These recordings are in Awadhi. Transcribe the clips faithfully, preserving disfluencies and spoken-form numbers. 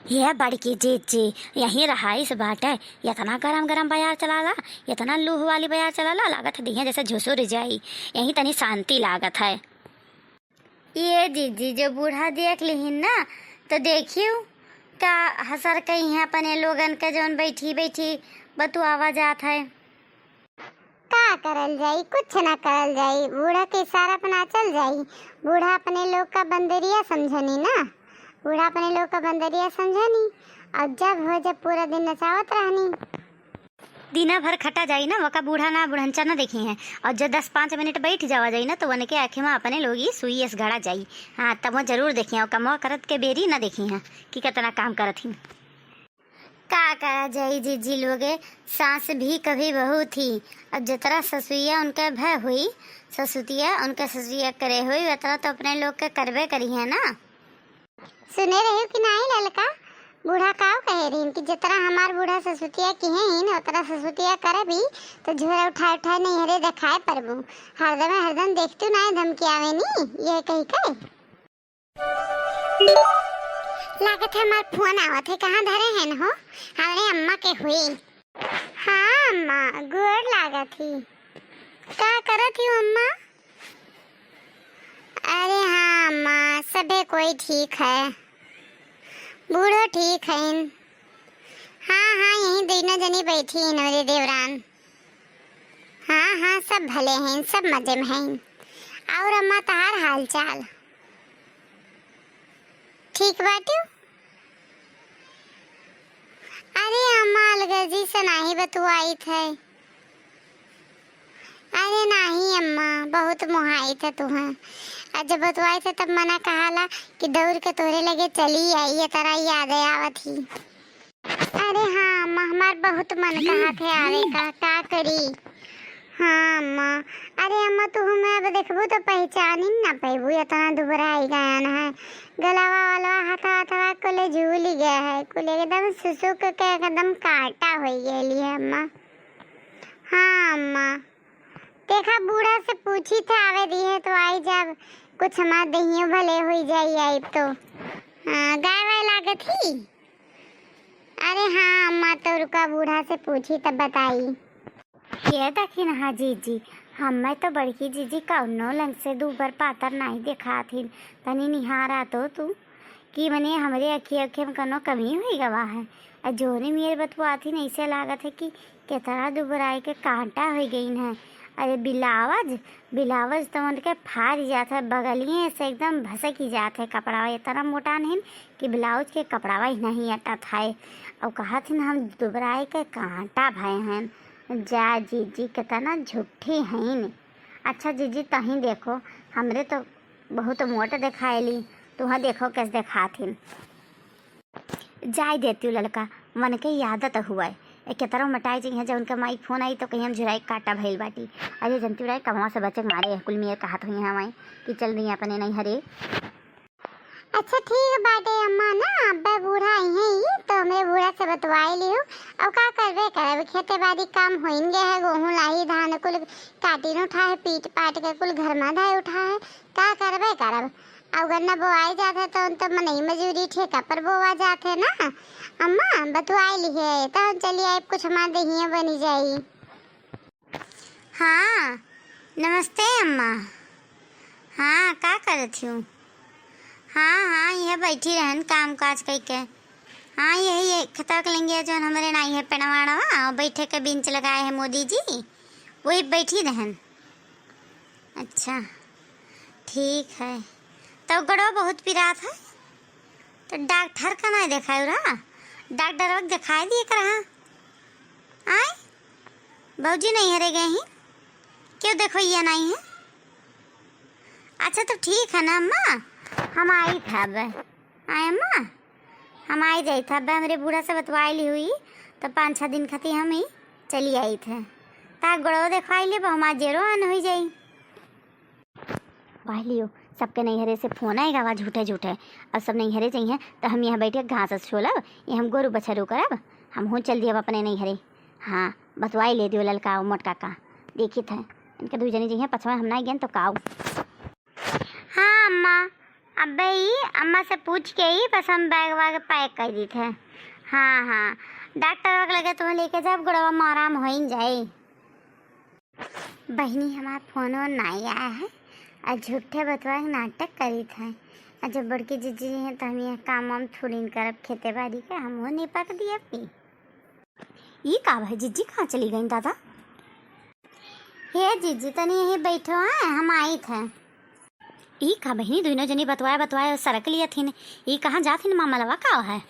ये बड़की जीजी, यहीं रहाइस बाटे। इतना गरम गरम बयार चलाला, इतना लूह वाली बयार चलाला, लागत है दिहे जैसे झुसुर जाई। यहीं तनी शांति लागत है। ये जीजी जो बूढ़ा देख लिहिन ना, तो देखियो का हसर कहीं है अपने लोगन के, जौन बैठी बैठी बतुआवा जात है। का करल जाई, कुछ ना करल जाई। बूढ़ा के इशारा पे नाचल जाई। बूढ़ा अपने लोग का बंदरिया समझनी ना, बूढ़ा अपने लोग का बंदरिया समझनी। और जब हो, जब पूरा दिन नचावत रहनी। दिना भर खटा जाई ना, वका बूढ़ा ना बुढ़नचा ना देखी हैं। और जो दस पाँच मिनट बैठ जावा जाई ना, तो वनके आँखें में अपने लोग ही सुई एस गड़ा जाई। हाँ, तब वो जरूर देखी हैं, और कमवा करत के बेरी ना देखी हैं कि कितना काम करत ही। का करा जाई जीजी लोगे, सास भी कभी बहू थी। अब जतरा ससुइया उनके भय हुई, ससुतिया उनके ससुइया करे हुई, उतरा तो अपने लोग के करबे करी है ना। सुने रही कि नाई ललका, बूढ़ा काव कहे रही कि जतरा हमार बूढ़ा ससुतिया किहे ही न, उतरा ससुतिया करबी तो झोरा उठाए उठाए नैहरे देखाए परबू। हरदम हरदम देखतू नाई धमकियावे नी, ये कही के। लागत है हमार फोन आवत है, कहाँ धरे हैं हो? हमरे अम्मा के हुई। हाँ अम्मा, गोड़ लागत ही। का करत ही अम्मा? अरे हाँ अम्मा, सभे कोई ठीक है, बूढ़ो ठीक है। हाँ हाँ, यहीं दोनों जनी बैठी हैं मेरे देवरान। हाँ हाँ, सब भले हैं, सब मजे में हैं। और अम्मा, तहार हाल चाल ठीक बाटू? अरे अम्मा, अलगर्जी से नाही बतुआइत है। अरे नाही अम्मा, बहुत मोहाइत है तुहें। और जब बतुआइत है तब मना कहाला कि दौड़ के तोरे लगे चली आई, ये तरह याद आवत ही। अरे हाँ अम्मा, हमार बहुत मन कहत है आवे का, का करी? हाँ अम्मा। अरे अम्मा, तू हमें अब देखबू तो पहचानी ना पैबू, इतना दुबराई गयन है। गलावा वाला हाथा हाथवा कुले झूली गया है, कुले एकदम सुसुक के एकदम कांटा हो गई है अम्मा। हाँ अम्मा, देखा बूढ़ा से पूछी थे आवे दी है तो आई जाब, कुछ हमार दहियो भले हुई जाई आई तो। हाँ, गाय वाय लागत ही। अरे हाँ अम्मा, तो रुका, बूढ़ा से पूछी तब बताई। ये देखी ना जीजी, हमें तो बड़की जीजी कौनो लंग से दूबर पातर नाई देखात ही। तनी निहारा तो तू कि मने हमरे अखिया अखिया में कौनो कमी हुई गवा है। आ जोनी मेर बतुआत ही, ऐसे लागत है कि केतना दुबराई के कांटा हो गई है। अरे ब्लाउज, ब्लाउज तो उनके फाड़ जात है, बगलिए से एकदम भसकी जात है कपड़ा, इतना मोटा नहीं कि ब्लाउज के कपड़ावा ही नहीं अटत है। और कहत हन हम दुबराई के कांटा भय हैं। जा जीजी, कितना झूठी हैं। अच्छा जीजी, तहीं देखो, हमरे तो बहुत मोट देखाएली, तुहाँ देखो कैसे देखात हिन। जाय देतिउ ललका, मन के आदत हुआ है। ए, केतरो मटाई जइहें, जब उनके माई फोन आई तो कहीं हम झुराई काटा भइल बाटी। अरे जनती राय, कमवा से बचे के मारे कुल मियर कहत हुई हमाई कि चल रही अपने नैहरे। अच्छा ठीक बाटे अम्मा ना, अब्बे बूढ़ा आई हैं ई, तो हमरे बूढ़ा से बतवाई लिहू। और का करबे करब, खेते बाड़ी काम होइन गए है, गोहूँ लाही, धान कुल काटिन उठा है, पीट पाट के कुल घर में धाय उठा है, का करबे करब। और गन्ना बोआई जात है तो, तो मनई मजूरी ठेका पर बोआ जात है ना। अम्मा बतवाई लिहे तो हम चली आए, कुछ हमार दहिया बनी जाई। हाँ, नमस्ते अम्मा। हाँ, का करत हूँ? हाँ, हाँ, यह बैठी रहन काम काज कइके। हाँ, यही ये खतवा के लंगिया जौन हमरे नाई है पेड़वाड़वा, बैठे के बेंच लगाए है मोदी जी, वही बैठी रहन। अच्छा, ठीक है। तो गड़ो बहुत पिरात है, तो डॉक्टर का नहीं देखायु रहा? डॉक्टर देखाई दिए कर, हाँ। आय, भौजी नैहरे गए ही, क्यों देखो ये नहीं है? अच्छा तो ठीक है ना अम्मा, हम आई था अब। आय अम्मा, हम आई जाई था अब, हमरे बूढ़ा से बतवाई ली हुई, तो पाँच छः दिन खातिर हम ही चली आई थे। ता गोड़ो देखवाई ले, हमार जेरो आन हुई जाई। वाह लियो, सबके नैहरे से फोन आएगा वा झूठे झूठे। अब सब नैहरे जइहें तो हम यहाँ बैठे घास छोलब, ये हम गोरू बछरू करब। हम हूँ चल दियब अपने नैहरे। हाँ, बतवाई ले दियो ललका और मोटका का। देखी थे, इनके दू जनी जइहें पछवा हम ना गेन तो काऊ। हाँ अम्मा, अबे ई अम्मा से पूछ के ही बस हम बैग वैग पैक कर दी थे। हाँ, हाँ, डॉक्टर के लगे तुम्हें लेके जाब, गोड़वा में आराम हो ही जाए। बहिनी, हमार फोन वोन नाई आया है, और झूठे बतवा के नाटक करी थे। और जब बड़की जिज्जी हैं, तो हम यह काम वाम थोड़ी न करब, खेते बाड़ी के, हम वो निपट दिए की। ई का भाई, जिज्जी कहाँ चली गई दादा? हे जिज्जी, तनी यहीं बैठो हैं, हम आई थे। ई का बहिनी, दुइनो जनी बतवाए बतवाए सरक लिया थिन। ई कहाँ जाथिन मामलवा का है?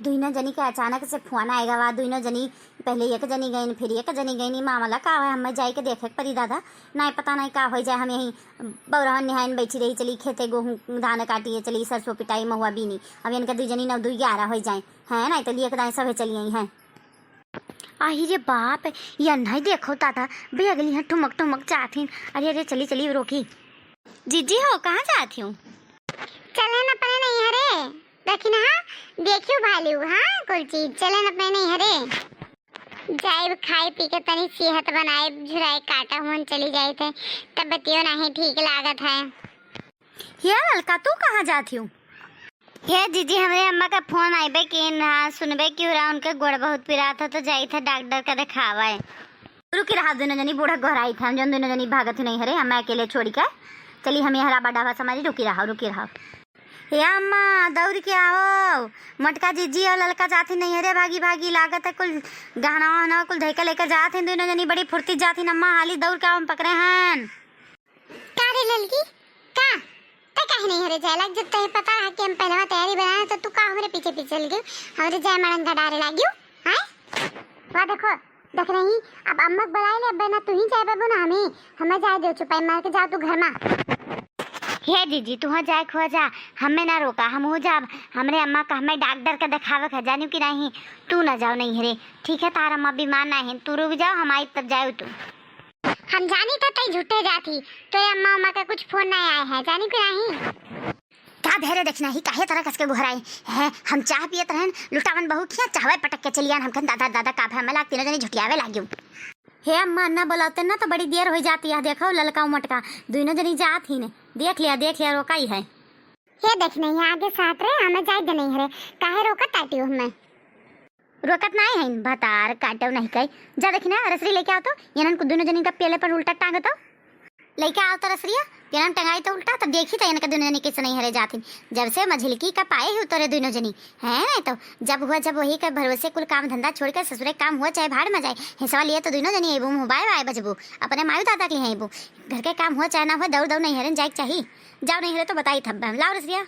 दुइनो जनी के अचानक से फोन आएगा वा, दुइनो जनी पहले एक जनी गईन, फिर एक जनी गईन। ई मामला का है, हमें जाए के देखे के पड़ी दादा। नहीं पता नहीं का हो जाए, हम यहीं बौरहन निहाइन बैठी रही, चली खेते गोहूँ धान काटिए, चली सरसों पिटाई महुआ बीनी। अब इनके दुई जनी नौ दुई ग्यारह हो जाए हैं, नहीं तो लिए के दाएँ सभे चली आई हैं। आही रे बाप, ये नहीं देखो दादा, बे अगली हैं ठुमक ठुमक जाथिन। अरे अरे, चली चली रोकी। जीजी हो, कहाँ जात हो? चले न अपने नहीं हरे, देखी ना, हाँ, देखियो भालू, हाँ, कुल चीज चले न अपने नहीं हरे। जाइब खाए पी के तनी सेहत बनाए, झुराए काटा हुन चली जाए थे, तब बतियो नहीं ठीक लागत है। हे ललका, तू कहाँ जात हो? हे जीजी, हमरे अम्मा का फोन आइबे के ना, सुनबे की हो रहा, उनके गोड़ बहुत पिरात है, तो जाई थे डॉक्टर का देखावे। रुकी रहा दुइनो जनी, बूढ़ा गोहराई थे, हम जौन दुइनो जनी भागत ही नहीं हरे, हम अकेले छोड़ी के चली, हम यहाँ राबा डाबा समारी, रुकी रहा, रुकी रहा। हे अम्मा, दौड़ के आओ, मोटका जीजी और ललका जाती नहीं हरे, भागी भागी, लागत है कुल गहना वहना कुल धइके लेके जात हैं दुइनो जनी, बड़ी फुर्ती जाती हैं अम्मा, हाली दौड़ के आओ, हम पकड़े हैं। का रे ललकी, का? तै काहे नहीं हरे जाए लाग? जब तै पता रहा कि हम पहलवा तैयारी बनाए, तो तू का हमरे पीछे पीछे चल गयो? हमरे जाए मड़न घडारे लागियो, हैं? वाह देखो, देख रही, अब अम्मा के बुलाए ले, अब ना तू ही जाए बाबू ना हमें, हमें जाए दे चुपाई मार के, जा तू घर मा। हे जीजी, तू हाँ जाए खुआ जा, हमें ना रोका, हम हो जाब, हमरे अम्मा का हमें डॉक्टर का देखावे का जानियो कि नहीं, तू ना जाओ नहीं हरे, ठीक है, तार अम्मा बीमार ना है, तू रुक जाओ, हम आई तब जाओ तू। हम जानी था तई झूठे जाती, तो ये अम्मा उम्मा का कुछ फोन नहीं आए है, जानी कि नहीं? का भेरे देखना ही, काहे तरह कस के गोहराए है? हम चाह पियत रहन, लुटावन बहू खिया चाहवे पटक के चलियान, हम कहन दादा दादा का भे, मैं लाग तीनों जनी झुटियावे लागियो। हे अम्मा, अन्ना बोलाते ना तो बड़ी देर हो जाती है, देखो ललका मोटका दुइनो जनी जात ही ने, देख लिया, देख लिया, रोका ही है। हे देख नहीं है, आगे साथ रे, हमें जाए दे नहीं हरे, काहे रोकत ताटियो हमें? रोकत नाई है, भतार काटो नहीं कई। जा देखी ना, रसरी लेके आओ तो, इनन को दुनो जनी का पेले पर उल्टा टांग तो। लेके आओ तो रसरिया, इनन टंगाई तो उल्टा, तब देखी तो इनका दुनो जनी कैसे नहीं हरे जाथिन। जब से मझिलकी का पाए ही उतरे दुनो जनी, है नहीं तो जब हुआ, जब वही के भरोसे कुल काम धंधा छोड़ के ससुरे काम हुआ चाहे भाड़ में जाए, हिसवा लिए तो दुनो जनी अइबू, मुँह बाय बाय बजबू, अपने मायू दादा के लिए अइबू। घर के काम हुआ चाहे ना हुआ, दौड़ दौड़ नहीं हरे जाए के चाही। जाओ नहीं हरे तो बताई थब्बा, लाओ रसरिया।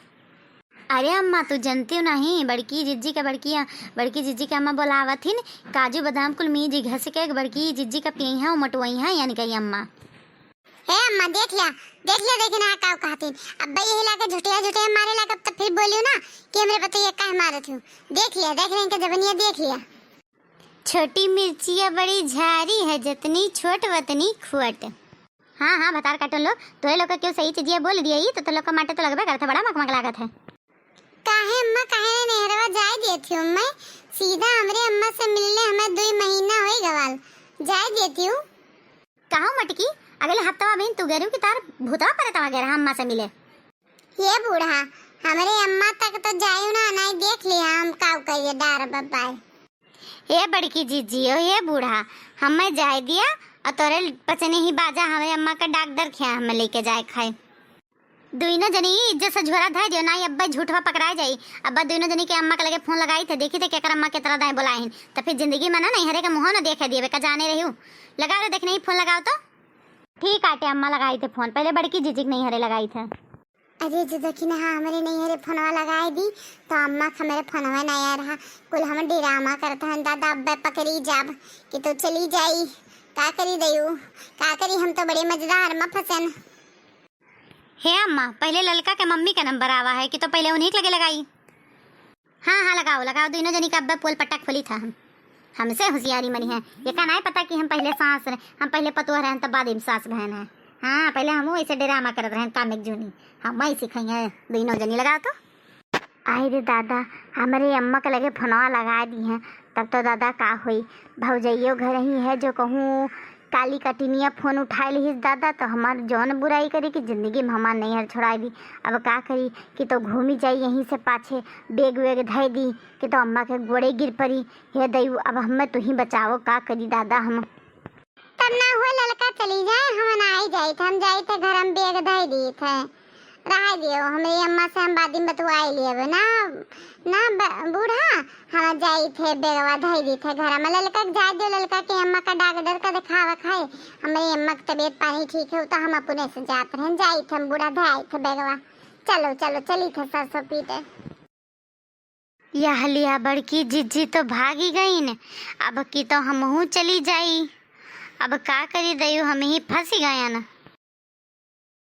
अरे अम्मा, तू जनती हो नहीं, बड़की जिज्जी के, बड़की, बड़की जिज्जी के अम्मा बोलावत हिन, काजू बादाम कुल मीज घस के बड़की जिज्जी के पियई है, उमटवई है, यानी कही अम्मा। हे अम्मा, देख लिया, देख लिया, देखी ना का कहत हिन। अब यही लाके झुटिया झुटिया मारे लागब, तो फिर बोलियो ना कि हमरे पति ये काहे मारत हूँ। देख लिया, देख लिया इनके जबनिया, देख लिया। छोटी मिर्चिया बड़ी झारी है, जतनी छोट वतनी खोट। हाँ, हाँ, भतार काटन लोग, तोरे लोग का क्यों सही चीजिया बोल दिया, ई तो तोरे लोग का माटे तो लगबे करत है, बड़ा मकमक लागत है। काहे अम्मा, काहे ने नेहरवा जाए देती हूँ मैं? सीधा हमरे अम्मा से मिलले हमें दुई महीना होई गवाल, जाए देती हूँ। कहाँ मटकी, अगले हफ्ता में तू गेरू की तार भूतवा परे तवा गेरा अम्मा से मिले। ये बूढ़ा, हमरे अम्मा तक तो जायू ना, नहीं देख लिया हम काऊ करिए डार बब्बाई। हे बड़की जीजी, ओ हे बूढ़ा, हमें जाए दिया और तोरे पचने ही बाजा हमरे अम्मा का डॉक्टर खिया हमें लेके जाए खाए। दुइनो जनी इज्जत से झोरा धर दियो, नाई अब्बे झूठवा पकड़ाए जाई। अब्बा दुइनो जनी के अम्मा के लगे फोन लगाई थे, देखी थे केकर अम्मा के तरह दाएं बोलाए हैं। तो फिर जिंदगी में ना नहीं हरे के मुँह ना देखे दिए, का जाने रही हूँ। लगाओ रे, देख नहीं फोन लगाओ तो। ठीक आटे अम्मा लगाई थे फोन, पहले बड़की जीजी के नहीं हरे लगाई थे। अरे जो देखी ना, हाँ, हमरे नहीं हरे फोनवा लगाए दी, तो अम्मा का हमरे फोनवा नहीं आ रहा। कुल हम ड्रामा करत हन, दादा अब्बे पकड़ी जाब कि तो चली जाई। का करी दयू, का करी, हम तो बड़े मजेदार में फंसन। हे अम्मा, पहले ललका के मम्मी का नंबर आवा है कि तो पहले उन्हीं के लगे लगाई। हाँ, हाँ, लगाओ, लगाओ, दुइनो जनी का अब्बे पोल पट्टा खोली था हम। हमसे होशियारी मनी है। एका नाय पता कि हम पहले सास रहे, हम पहले पतोह रहन, तब बाद में सास बहन है। हाँ, पहले हमहू ऐसे ड्रामा करत रहन, कामिक जूनी। हम वही सिखाई है, दुइनो जनी लगाओ तो। आई रे दादा, हमरे अम्मा के लगे फोनवा लगा दी है, तब तो दादा का होई? भौजइयो घर ही है, जो कहूँ काली कटिनिया फोन उठाए लिहिस दादा, तो हमार जौन बुराई करी कि जिंदगी में हमार नैहर छोड़ाई दी। अब का करी कि तो घूमी जाई यहीं से पाछे, बैग वैग धै दी कि तो अम्मा के गोड़े गिर पड़ी। हे दयू, अब हमें तू ही बचावो, का करी दादा हम। तब ना हुए ललका चली जाए, हम ना आई जाइत, हम जाइत है घर में बैग धै दीत है। रह दियो, हमरी अम्मा से हम बाद में बतुआई लेब ना, ना ब-, बूढ़ा, हम जाइत है बैगवा धै दीत है घर में। ललका के जाए दियो, ललका के अम्मा का डॉक्टर का दिखावे खाए, हमरी अम्मा की तबीयत पानी ठीक है, तो हम अपने से जात रहन, जाइत है हम बूढ़ा धै आइत है बैगवा। चलो, चलो, चली थे सरसों पीटे। यह लिया बड़की जिज्जी तो भागी गईन, अब की तो हमहू चली जाई। अब का करी दयू, हम ही फंसी गयन।